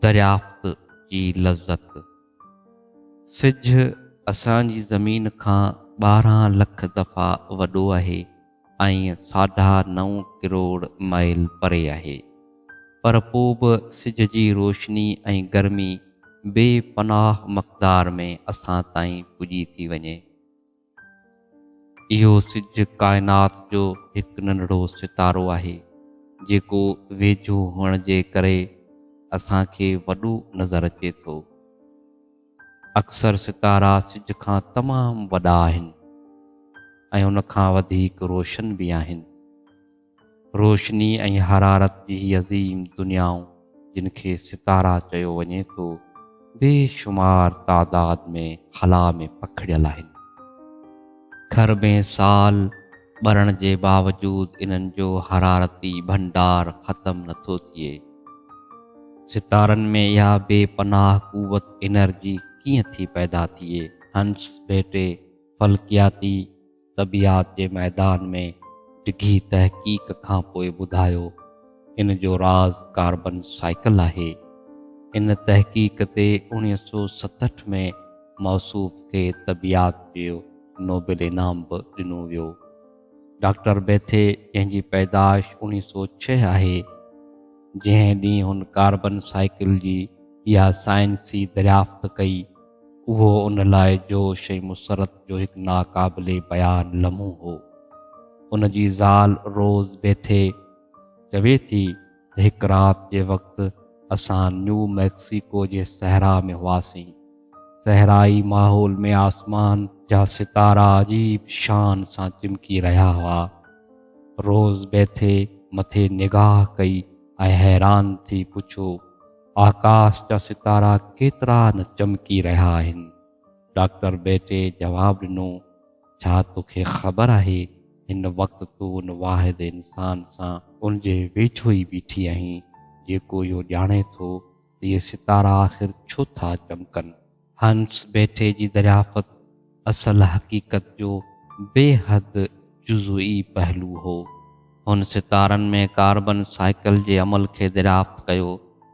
دريافت جي لذت. سج اسان جي زمين کان 12 لک دفعا وڏو آهي ۽ ساڍا نو ڪروڙ مائل پري آهي. پر پو به سج جي روشني ۽ گرمي بي پناهه مقدار ۾ اسان تائين پڄي ٿي وڃي. اهو سج ڪائنات جو هڪ ننڍڙو ستارو آهي، جيڪو ويجهو هئڻ جي ڪري اسان کي وڏو نظر اچي ٿو. اڪثر ستارا سج کان تمام وڏا آهن ۽ ان کان وڌيڪ روشن به آهن. روشني ۽ حرارت جي هي عظيم دنيائون جن کي ستارا چيو وڃي ٿو، بي شمار تعداد ۾ خلا ۾ پکڙيل آهن. کربين سال ٻرڻ جي باوجود انهن جو حرارتي ڀنڊار ختم نٿو ٿئي. ستارن ۾ اها بي پناهه قوت، انرجي، ڪيئن ٿي پيدا ٿئي؟ هنس بيٽي فلڪياتي طبيعات جي ميدان ۾ ڊگهي تحقيق کان پوء ٻڌايو، ان جو راز ڪاربن سائيڪل آهي. ان تحقيق تي 1967 ۾ موصوف کي طبيعات جو نوبل انعام به ڏنو ويو. ڊاڪٽر بيٿي جنهن جي پيدائش 1906 آهي، جنهن ڏينهن هن ڪاربن سائيڪل جي اها سائنسي دريافت ڪئي، اهو ان لاء جوش ۽ مسرت جو هڪ ناقابل بيان لمحو هو. ان جي زال روز بيٿي چوي ٿي ته هڪ رات جي وقت اسان نيو ميڪسيڪو جي صحرا ۾ هئاسين. صحرائي ماحول ۾ آسمان جا ستارا عجيب شان سان چمڪي رهيا هئا. روز بيٿي مٿي نگاهه ڪئي ۽ حيران ٿي پڇيو. آڪاش جا ستارا ڪيترا نه چمڪي رهيا آهن. ڊاڪٽر بيٽي جواب ڏنو، ڇا توکي خبر آهي هن وقت تون ان واحد انسان سان ان جي ويجهو ئي بيٺي آهين جيڪو اهو ڄاڻي ٿو ته اهي ستارا آخر ڇو ٿا چمڪن. هنس بيٺي جي دريافت اصل حقيقت جو بي حد جزوئي پهلو هو. هن ستارن ۾ ڪاربن سائيڪل جي عمل کي دريافت ڪيو،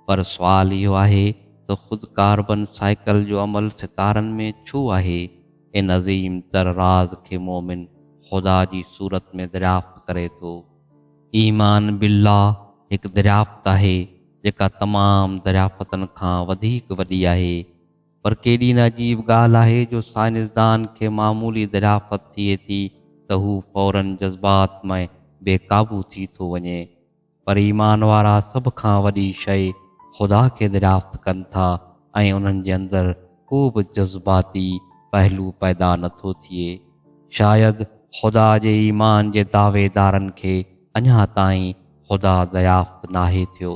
پر سوال اهو آهي ته خود ڪاربن سائيڪل جو عمل ستارن ۾ ڇو آهي؟ ان عظيم تر راز کي مؤمن خدا جي صورت ۾ دريافت ڪري ٿو. ايمان بالله هڪ دريافت آهي، جيڪا تمام دريافتن کان وڌيڪ وڏي آهي. پر ڪيڏي نه عجيب ڳالهه آهي جو سائنسدان کي معمولي دريافت ٿئي ٿي ته هو فوراً جذبات ۾ بي قابو ٿي ٿو وڃي. پر ايمان وارا سڀ کان وڏي شيء خدا کي دريافت ڪن ٿا ۽ انهن جي اندر ڪو به جذباتي پهلو پيدا نه ٿو ٿئي. شايد خدا جي ايمان جي دعويدارن کي اڃا تائين خدا دريافت ناهي ٿيو.